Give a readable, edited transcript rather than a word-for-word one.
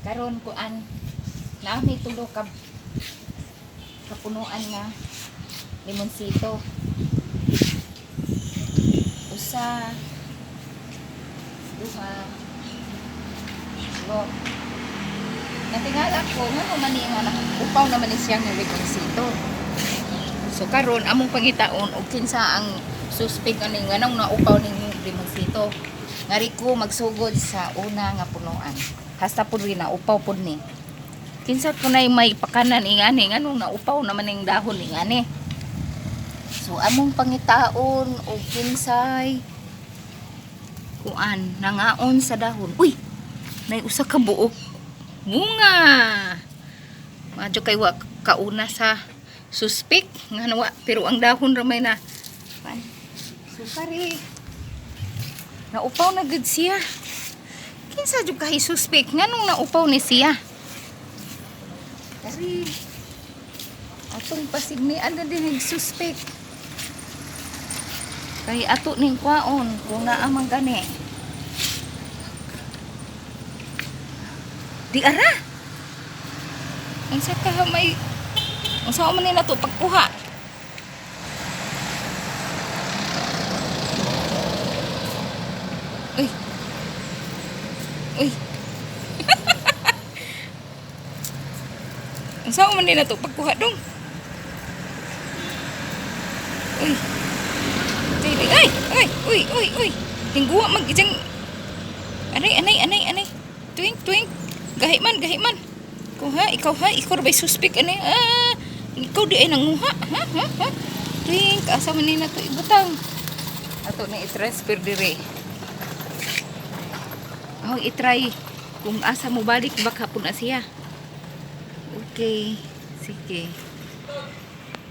Karon kuan, naa mi tulo ka kapunuan nga limonsito. Usa, duha, tulo. Natingala ko ngano man ni nga upaw naman ni siya nga limonsito. So karon among pangitaon og kinsa ang suspect ani, nganong naupaw ning limonsito. Ngari ko magsugod sa una nga punuan. Hasta pud rin naupaw pud ni. Kinsa kunay may pakanan ingani, nganong naupaw naman ning dahon ingani? So among pangitaon og kinsay kuan nangaon sa dahon. Uy, nay usa ka buok bunga. Madyo kay wa kauna sa suspect nga nawa, pero ang dahon ra may na kuan. So kari naupaw na gud siya. Kinsa jud kay suspect, nganong naupaw ni siya? Kari atong pasignian na din suspect. Kay ato ning kwaon kung naa man gani. Di ara. Unsa ka may, unsa man ni nato pagkuha? Uy. Uy. Unsa man ni nato pagkuha dong? Uy. Ay, ay, ay, uy, uy, uy. Hingguwa mag ijang. Anay, anay, anay, anay. Twink, twink. Gahi man, gahi man. Ikaw ha, ikaw ha, ikaw ra ba'y suspect ani? Ah, ikaw di ay nanguha. Ha, ha, ha. Twink, asa man ni nato ibutang? Ato na i-transfer dire. Oh, i-try kung asa mo balik baka pud na siya. Okay, sige.